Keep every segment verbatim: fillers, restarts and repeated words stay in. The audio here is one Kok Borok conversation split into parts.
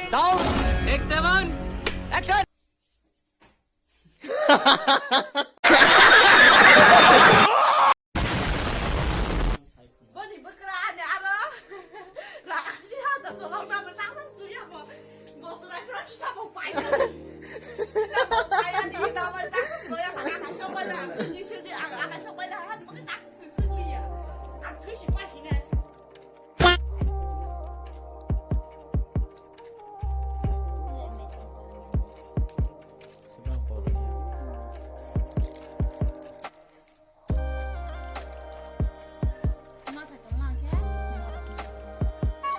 Sound, take seven, action! Boni bwkra ani aro rang asi ha da cholok na ba tang sa suya ko. Bo surai pura kisa bo pai na. Kisa bo pai ani na ba tang sa suya ka ka sok pai la. Sini sini aga aga sok pai la ha. Bo ka tang sa suya. Ang thui si pa si na.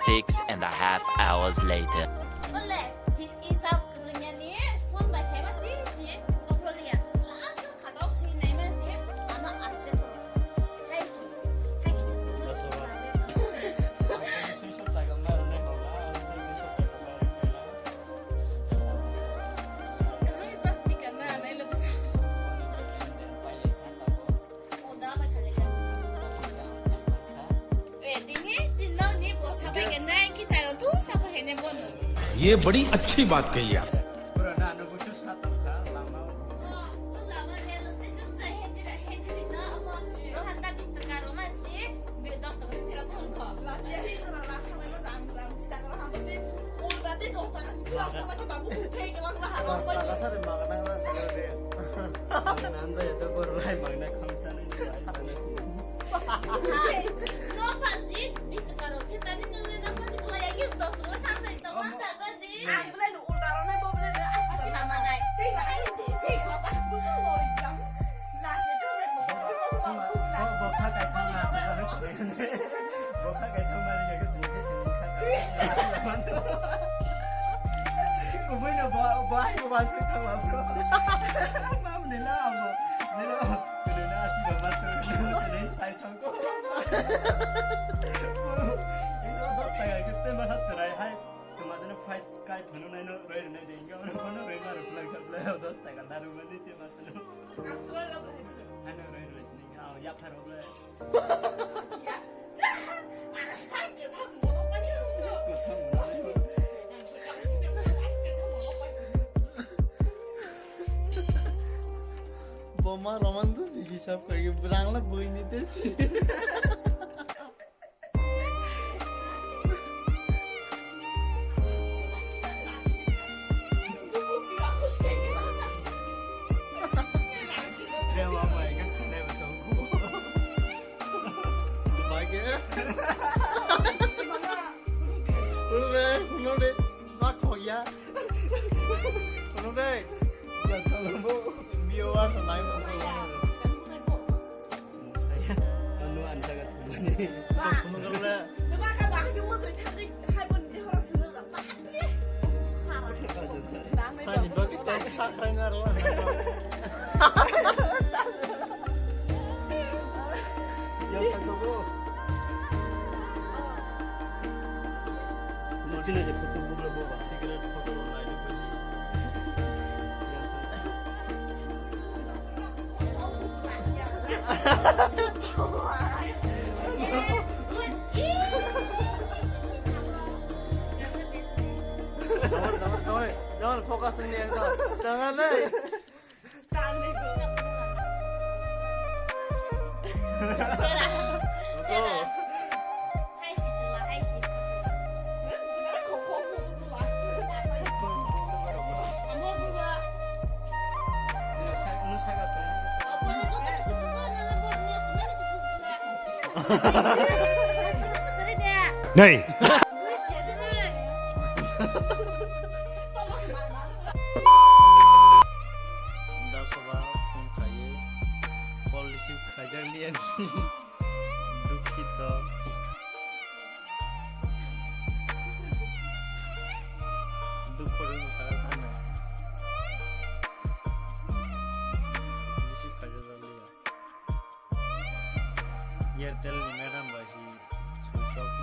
Six and a half hours later. ये बड़ी अच्छी बात कही आप। Kubui no bo, bo hai ko wansuk thangma bro. Mam nila amo. Nila, nila asi ba matur. Nila sai thangko. Ini dos taka kita masa cerai hai. Kemarin fight kai phunu nai no roi nai jengga. Ono phunu roi maru pulang khaplai dos taka naru mani te matur. Ano roi roi sini. Ao yaphar oble. Boma roman tu hisab kagi berang lah boy ni te. Bai ke. Ulo de, ulo de, ma khok ya. Ulo de. Ya, kalau mau, biar warna lain. Anu ansa ka thumani. Ba. Ulo de. Numa ka ba ke mo to thang hai bon de hora suno. Ani bagwi tei sakrai na rwla. Ya, thank you. Luchina se photo bugla boba. Cigarette photo lai de bani. Don't, don't, don't, don't focus on me. Don't, don't, don't. Nei. Dasoba phone khaiwi call receive khaijakliya. Dukhito. Dukho rwngwi saka thangna. Receive khaijakliya. Airtel ni madam bai si switch off.